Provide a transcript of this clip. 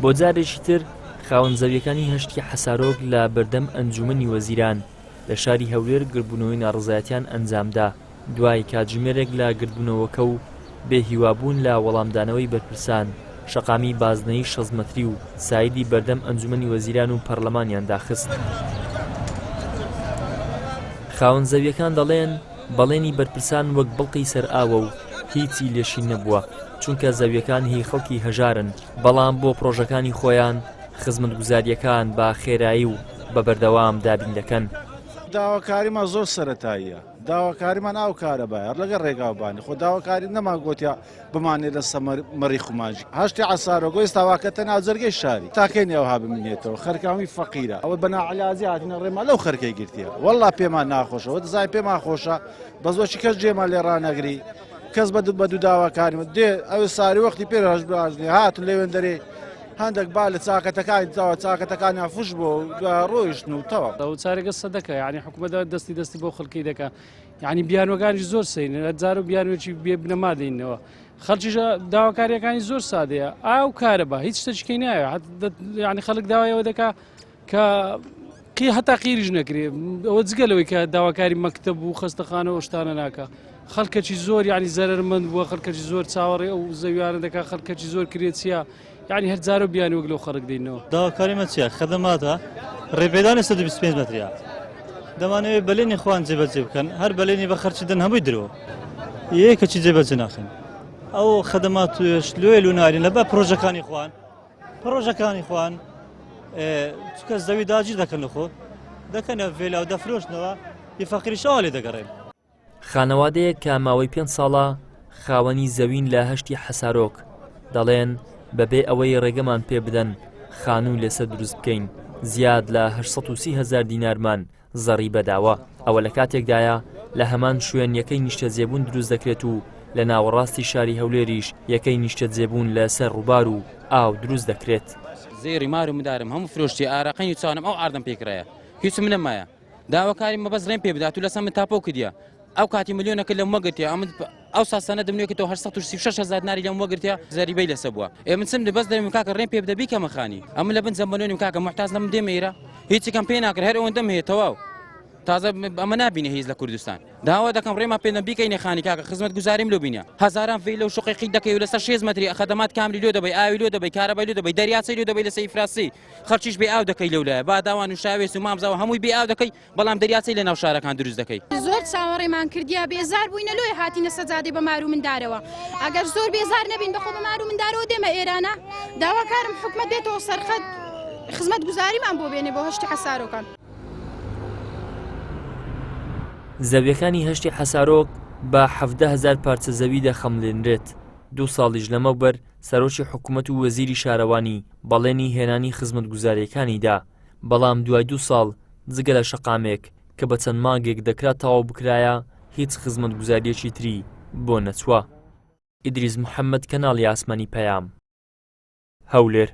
بۆ جارێکی تر خاوەن زەویەکانی هەشتی حەسارۆک لە بەردەم ئەنجومەنی وەزیران لە شاری هەولێر گردبوونەوەی ناڕەزایەتیان ئەنجامدا، دوای کاتژمێرێک لە گردبوونەوەکە و بێ هیوابوون لە وەڵامدانەوەی بەرپرسان، شەقامی بازنەیی 60 مەتری و سایدی بەردەم ئەنجومەنی وەزیران و پەرلەمانیان داخست. خاوەن زەویەکان دەڵێن، بەڵێنی بەرپرسان وەک بڵقی سەر ئاوە و هیچی لێ شین نەبووە، چونکە زەویەکان هی خەڵکی هەژارن، بەڵام بۆ پڕۆژەکانی خۆیان خزمەتگوزارییەکان بە خێرایی و بە بەردەوام دابین دەکەن. داواکاریمان زۆر سەرەتاییە، داواکاریمان ئاو کارەبایە لەگەڵ ڕێگاوبانی خۆ داواکاری نەمان گۆتیا بمانێ لە سەمەر مەریخ و مانجی هەشتی عەسارۆگۆ ئێستا واکەتە ناو جەرگەی شاری تاکەی نێوها بمینێتەوە خەرکامی فەقیرە ئەوە بە ناعلاجی هاتینە ڕێما لەو خەرکەی گرتیە والله پێمان ناخۆشە وە دەزای پێمان خۆشە بەس وەچی کەس جێمان لێ ڕانەگری کەس بە دوو بە دوو داواکاری دێ ئەو ساری وەختی پێ هەش براژنێ هاتن لێوێن دەرێ هەندێک با لە چاکەتەکانی تاوە چاکەتەکانیان فش بۆ ڕۆیشتن و تەواو. ئەو چارەگە سەدەکە یعنی حکوومەت دەستی دەستی بۆ خەڵکی دەکا یعنی بیانوەکانیش زۆر سەیرن هەر جار و بیانوێکی بێ بنەما دێنەوە خەڵکیش داواکاریەکانی زۆر سادەیە ئاو کارەبا هیچ شتێکی ناوێ یعنی خەڵک داوایەوە دەکا کە قی هەتا قیریش نەکرێ ئەوە جگە لەوەی کە داواکاری مەکتب و خەستەخانە و شتانە ناکە خەڵکەکی زۆر یعنی زەرمەند بووە خەڵکەکی زۆر چاوەڕێ ئەو زەویانە دەکا خەڵکەکی زۆر کرێچیە یانی هەر جارە بیانی وەک لەو خەڵک دێنەوە. داواکاری مە چیە خەدەماتە ڕێپێدانی 125 مەتریە دەمانەوێت بەلێنی خۆیان جێبەجێ بکەن هەر بەلێنی بە خەرچی دەن هەمووی درۆ یەکەچی جێبەجێ ناخەن ئەو خەدەمات لۆێل و نارین لە بە پرۆژەکانی خوان پرۆژەکانی خوان چکە زەوی داگیر دەکەن لە خۆ دەکەنە ڤێلا و دەفرۆشنەوە ی فەقیریشەوە لێ دەگەڕێن. خانەوادەیەک کە ماوەی پێنج ساڵە خاوەنی زەوین لە هەشتی حەسارۆک، دەڵێن، بەبێ ئەوەی ڕێگەمان پێ بدەن خانوو لەسەر دروست بکەین، زیاد لە 830 هەزار دینارمان زەڕیبە داوە. ئەوە لە کاتێکدایە لە هەمان شوێن یەکەی نیشتەجێبوون دروست دەکرێت و لە ناوەڕاستی شاری هەولێریش یەکەی نیشتەجێبوون لەسەر ڕووبار و ئاو دروست دەکرێت. زێڕی مار و مدارم هەموو فرۆشتیە ئارەقەی و چاونم ئەو عاردەم پێ کڕایە هیچم نەمایە. داواکاری مە بەس ڕێم پێ بدات و لەسەر من تاپۆ کردیە ئەو کاتی ملیۆنەکە لەم وەگرتیە ئەمن ئەو سا سەنەدم نوێ کردەوە 836 هەزار دیناری لەم وەگرتیە زەریبەی لەسە بووە ئێ من چم بەس دەرم کاکە ڕێم پێ بدە بیکەمە خانی ئەمن لە بن جەمبەلۆنیم کاکە محتاج لەم دێمە ئێرە هیچێکم پێ ناکرێ هەر ئەوەندەم هەیە تەواو تازە ئەمە نابینێ هیچ لە کوردستان داوا دەکەم ڕێما پێ دەم بیکەینە خانی کاکە خزمەت گوزاریم لۆ بینە هەزاران ڤیلە و شوقەی قیت دەکەی و لەسەر شێز مەتری خەدەمات کاملی لۆ دەبەی ئاوی لۆ دەبەی کارەبای لۆ دەبەی دەریاچەی لۆ دەبەی لەسەر ئیفراسی خەڵکیش بێ ئاو دەکەی لەو لایە باداوان و شاوێس و مامزاوە هەمووی بێ ئاو دەکەی بەڵام دەریاچەی لە ناو شارەکان دروست دەکەی. زۆر چاوەڕێمان کردیە بێزار بووینە لۆیە هاتینە سەجادەی بە مار و مندارەوە ئەگەر زۆر بێزار نەبین بەخۆ بە مار و مندارەوە دێمە ئێرانە داواکارم حکومەت بێتەوە سەرخەت خزمەت گوزاریمان بۆ بێنێ بۆ هەشتی حەسارۆکان. زەویەکانی هەشتی حەسارۆک بە 17 هەزار پارچە زەوی دەخەملێنرێت، دوو ساڵیش لەمەوبەر سەرۆکی حکومەت و وەزیری شارەوانی بەڵێنی هێنانی خزمەتگوزارییەکانی دا، بەڵام دوای دوو ساڵ جگە لە شەقامێک کە بە چەند مانگێک دەکرا تەواو بکرایە هیچ خزمەتگوزارییەکی تری بۆ نەچووە. ئیدریس محەمەد کەناڵی ئاسمانی پەیام، هەولێر.